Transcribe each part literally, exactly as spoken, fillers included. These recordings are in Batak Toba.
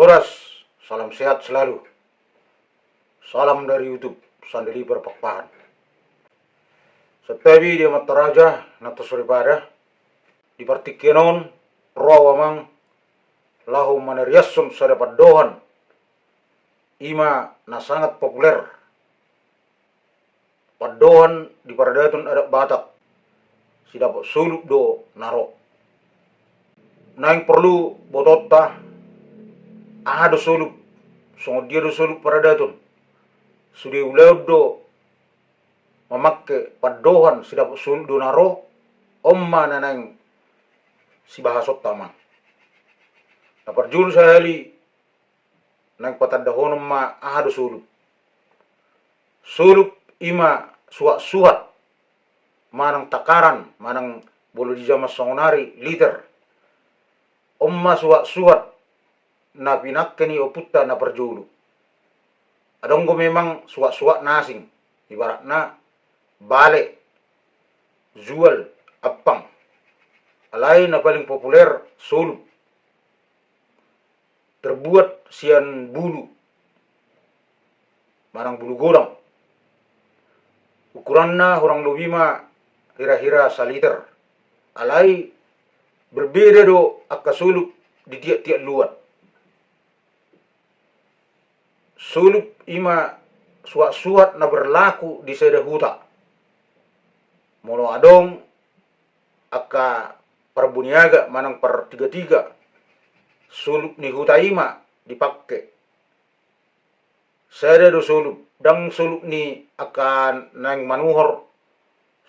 Horas, salam sehat selalu. Salam dari YouTube, Sandelibar Pakpahan. Santabi di amanta raja, nang soripada, di partingkian on, ro au amang, laho manariashon sada pandohan, ima na sangat populer. Pandohan di paradaton adat Batak, sidapot solup do na ro. Naeng porlu botoonta, aha do solup, songon dia do solup paradaton. Sude ulaon do mamangke pandohan sidapot solup do na ro, on ma na naeng sibahasonta ma. Na parjolo sahali, naeng patandahonon ma aha do solup. Solup ima suhat-suhat, manang takaran, manang molo di jaman songonari liter. On ma suhat-suhat na pinangke ni ompunta na parjolo. Adong do memang suhat-suhat na asing, ibaratna bale, jual, ampang. Alai na paling populer solup. Terbuat sian bulu, manang bulu godang. Ukuranna hurang lobi ma hira-hira saliter. Alai berbeda do angka solup di tiap-tiap luat. Solup ima suhat-suhat na berlaku di sada huta. Molo adong angka parboniaga manang partiga-tiga, solup ni huta ima dipangke. Sada do solup, ndang solup ni angka naeng manuhor,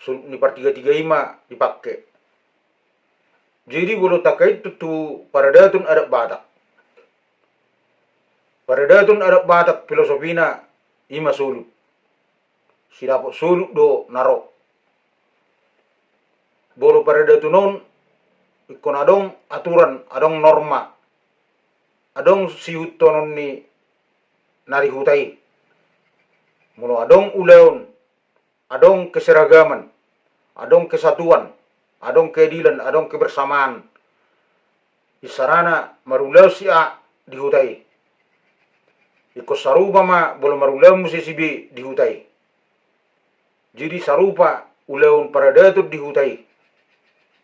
solup ni partiga-tiga ima dipangke. Jadi molo tangkainhon tu paradaton adat Batak. Paradaton adat Batak filosofina ima solup. Sidapot solup do na ro. Molo paradaton on ingkon adong aturan, adong norma, adong siihuthonon ni na di huta i. Molo adong ulaon, adong keseragaman, adong kesatuan, adong keadilan, adong kebersamaan. Isarana marulaon si A di huta i. Ingkon sarupa ma molo marulaon muse si B di huta i. Jadi sarupa ulaon paradaton di huta i.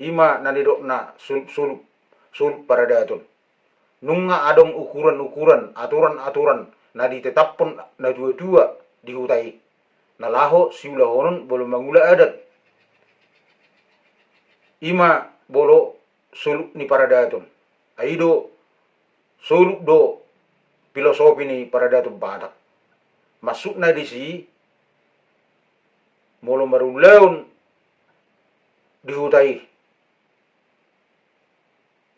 Ima na nidokna solup-solup, solup paradaton. Nunga adong ukuran-ukuran, aturan-aturan na ditetaphon natua-tua di huta i. Na laho siulahonon molo mangula adat. Ima molo solup ni paradaton. Ai do solup do filosofi ni paradaton Batak. Maksudna disi, molo marulaon di huta i,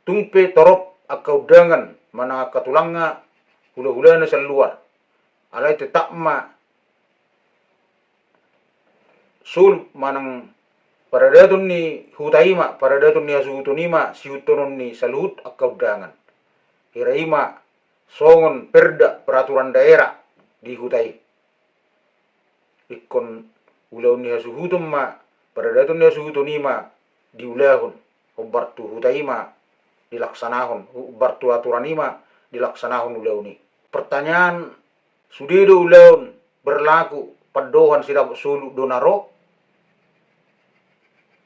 tung pe torop angka undangan manang angka tulangna, hula-hulana sian luar. Alai tetap ma solup manang paradaton ni huta i ma, paradaton ni hasuhuton i ma siihuthonon ni saluhut angka undangan. Hira i ma songon perda, peraturan daerah di huta i. Ingkon ulaon ni hasuhuton ma, paradaton ni hasuhuton i ma diulahon, hombar tu huta i ma dilaksanahon, hombar tu aturan i ma dilaksanahon ulaon i. Pertanyaan, sude do ulaon berlaku pandohan sidapot solup do na ro?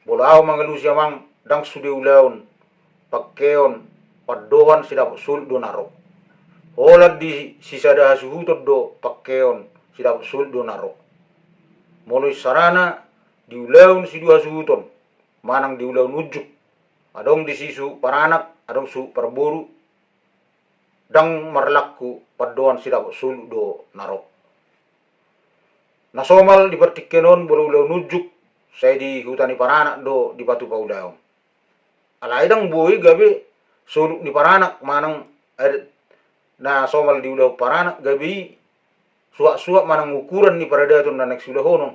Molo ahu mangalusi amang, ndang sude ulaon pangkeon pandohan sidapot solup do na ro. Holan di sisada hasuhuton do pangkeon sidapot solup do na ro. Molo isarana di ulaon siduahasuhuton, manang di ulaon unjuk, adong disi suhut paranak, adong suhut parboru, ndang marlaku pandohan sidapot solup do na ro. Na somal di partingkian on molo ulaon unjuk, sai di huta ni paranak do dipatupa ulaon. Alai ndang boi gabe solup ni paranak manang adat na somal diulahon paranak gabe i suhat-suhat manang ukuran ni paradaton na naeng siulahonon.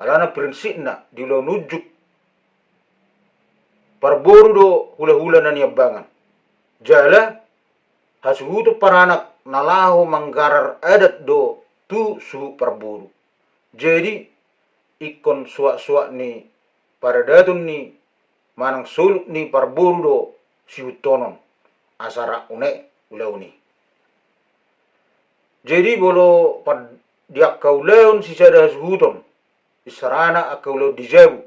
Alana prinsipna di ulaon unjuk, parboru do hula-hula na niambangan. Jala hasuhuton paranak na laho manggarar adat do tu suhut parboru. Jadi ingkon suhat-suhat ni paradaton ni manang solup ni parboru do siihuthonon asa rap unang ulaon i. Jadi molo di angka ulaon sisada hasuhuton, isarana angka ulaon di jabu,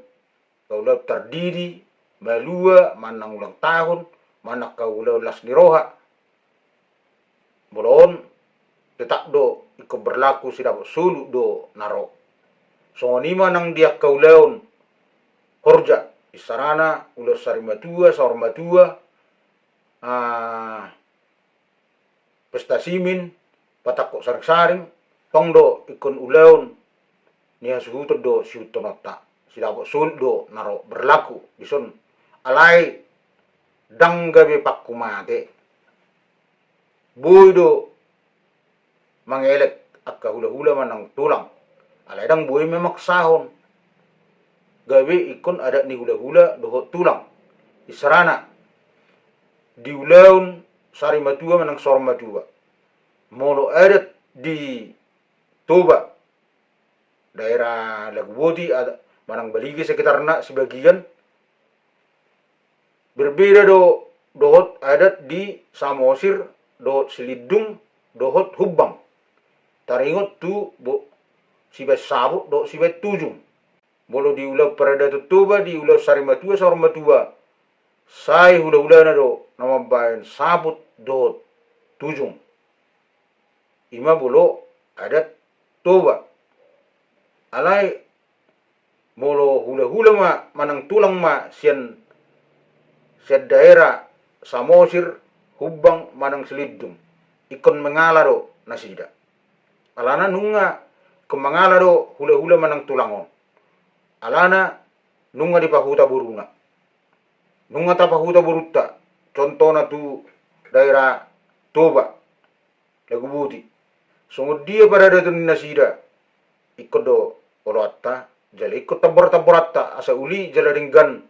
angka ulaon tardidi, malua, manang ulang tahun, manang angka ulaon las ni roha, molo on tetap do ingkon berlaku sidapot solut do na ro. Songon i ma nang di angka ulaon horja, isarana ulaon sarimatua, saurmatua, pesta simin, patangkok saringsaring, tong do ingkon ulaon ni hasuhuton do sihuthononta, sidapot solut do na ro berlaku dison. Alai ndang gabe pangku mate. Boi do mangelek angka hulahula manang tulang, alai ndang boi memaksahon. Gabe ingkon adat ni hulahula dohot tulang, isarana di ulaon sarimatua manang saurmatua. Molo adat di Toba, daerah Laguboti, manang Balige sekitarna sebagian, berbeda do dohot adat di Samosir dohot Silindung dohot Humbang. Taringot tu sibaen saput dohot sibaen tujung. Molo di ulaon paradaton Toba, di ulaon sarimatua saurmatua, sai hulahulana do na mambaen saput dohot tujung. Ima molo adat Toba. Alai molo hulahula ma manang tulang ma sian, sian daerah Samosir, Humbang manang Silindung, ingkon mangala do nasida. Alana nunga ingkon mangala do hulahula manang tulang on. Alana nunga dipahuta boruna. Nunga tapahuta borunta, contohna tu daerah Toba, Laguboti. Songon dia paradaton ni nasida, ingkon do oloanta jala ingkon tambor-tamboranta asa uli jala denggan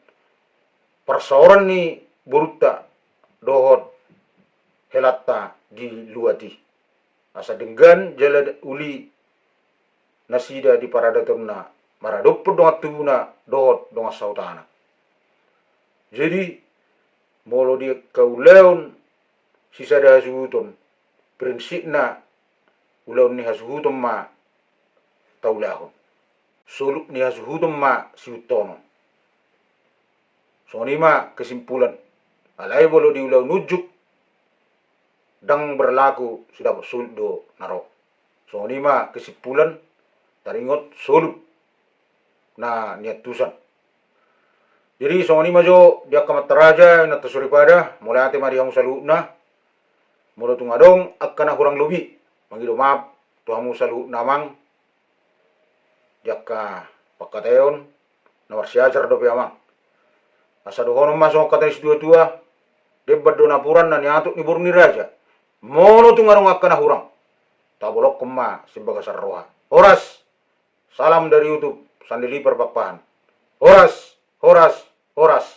parsaoran ni borunta dohot helanta di luat i. Asa denggan jala uli nasida di paradatonna maradophon dongan tubuna dohot dongan sahutana. Jadi molo di angka ulaon sisada hasuhuton, prinsipna ulaon ni hasuhuton ma taulahon, solut ni hasuhuton ma sihuthononta. Songon i ma kesimpulan. Alai molo di ulaon unjuk, ndang berlaku sidapot solut do na ro. Songon i ma kesimpulan, taringot solut na niantusan. Jadi songon i ma jo di angka amanta raja, inanta soripada, mauliate ma di hamu saluhutna. Molo tung adong angka na hurang lobi, mangido maaf tu hamu saluhutna amang. Di angka pangkataion na marsiajar dope amang. Asa dohonon ma songon hata ni situatua, demban do napuran na niatuk ni boru ni raja. Molo tung adong angka na hurang, tabolongkon ma sian bagasan roha. Horas. Salam dari YouTube, Sandi Liver Pakpahan. Horas, horas, horas.